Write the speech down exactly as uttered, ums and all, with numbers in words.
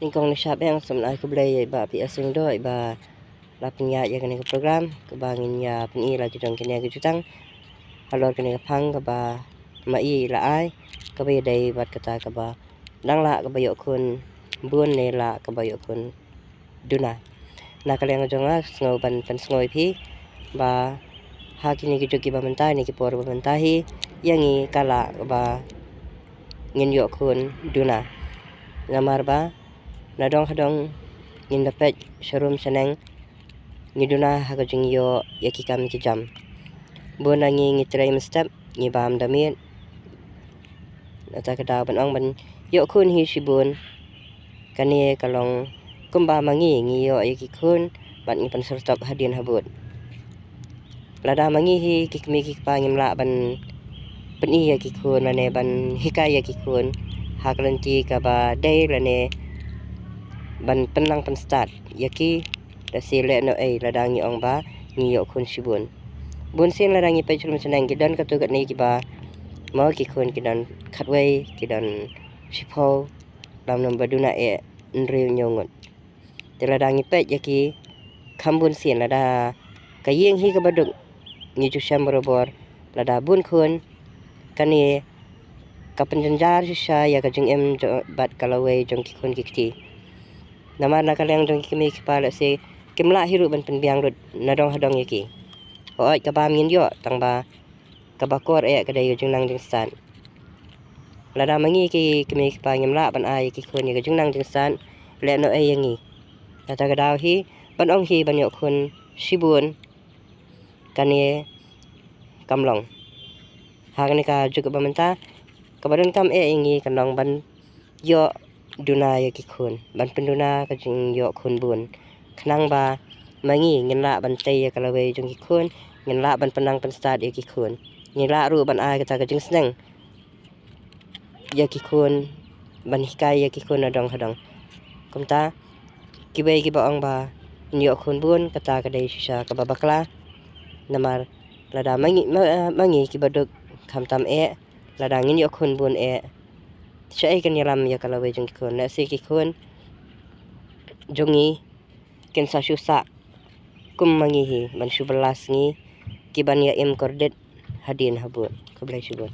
Nyngkong nyngshap eh nga sngewbha ai khublei ïa i Bah P S Lyngdoh iba la pynïaid ïa kane ka program kaba ngin ïa pyni la ki jong kine ki jutang halor kane ka phang kaba ma i la ai, kaba ïadei bad kata kaba dang lah kaba ïoh khun bun ne lah kaba ïoh khun duna. Na ka liang jong nga sngew ban pynsngew ïa phi ba ha kine ki juk kiba mynta ne ki por ba mynta hi, ïa ngi ka lah ba ngin ïoh khun duna. Namar ba na dong ha dong ngin da peit sharum shaneng, ngi duna ha ka jingïoh ïa ki kam ki jam. Bun na ngi ngi trei mynstep, ngi bam da miet. Nata ka daw ban ong ban ïoh khun hi shibun. Kane ka long kumba ma ngi ngi ïoh ïa ki khun bad ngi pynsyrtok hadien habud. Lada ma ngi hi ki kmie ki kpa ngim lah ban pyni ïa ki khun lane ban hikai ïa ki khun ha ka lynti kaba dei lane ban pynlang pynstad ïa ki, da shu leh noh ei lada ngi ong ba ngi ïoh khun shibun. Bun sien lada ngi peit sharum shaneng ki don katto katne kiba mo ki khun ki don khatwei, ki don shiphew, lam num ba duna eh hynriew hynñiew ngut. Te lada ngi peit ïa ki kham bun sien lada ka ïing hi kaba duk ngi ju shem barabor lada bun khun, kane ka pynjynjar shisha ïa ka jingim bad ka lawei jong ki khun ki kti. Namar na ka liang jong ki kmie ki kpa lehse kim lah hi ruh ban pynbiang lut na dong ha dong ïa ki. Hooid ka bam ngin ïoh tang ba kaba kor eh ka dei ka jingnang jingstad. Lada ma ngi ki kmie ki kpa ngim lah ban ai ïa ki khun ïa ka jingnang jingstad, leh noh ei ïa ngi. Kata ka daw hi ban ong hi ban ïoh khun shibun, kane kam long. Ha kane ka juk kaba mynta kaba donkam eh ïa ngi ka long ban ïoh duna ïa ki khun, ban pynduna ka jingïoh khun bun. Khnang ba ma ngi ngin lah ban tei ïa ka lawei jong ki khun, ngin lah ban pynlang pynstad ïa ki khun, ngin lah ruh ban ai kata ka jingsneng ïa ki khun, ban hikai ïa ki khun na dong ha dong. Kumta kiwei kiba ong ba ngin ïoh khun bun, kata ka dei shisha kaba bakla. Namar lada ma ngi, ma, ma ngi kiba duk khamtam eh, lada ngin ïoh khun bun eh, shaei kan ïalam ïa ka lawei jong ki khun? Lehse ki khun jong ngi kin sa shu sah kum ma ngi hi ban shu bylla sngi ki ban ïa im kordit hadien habud. Khublei shibun.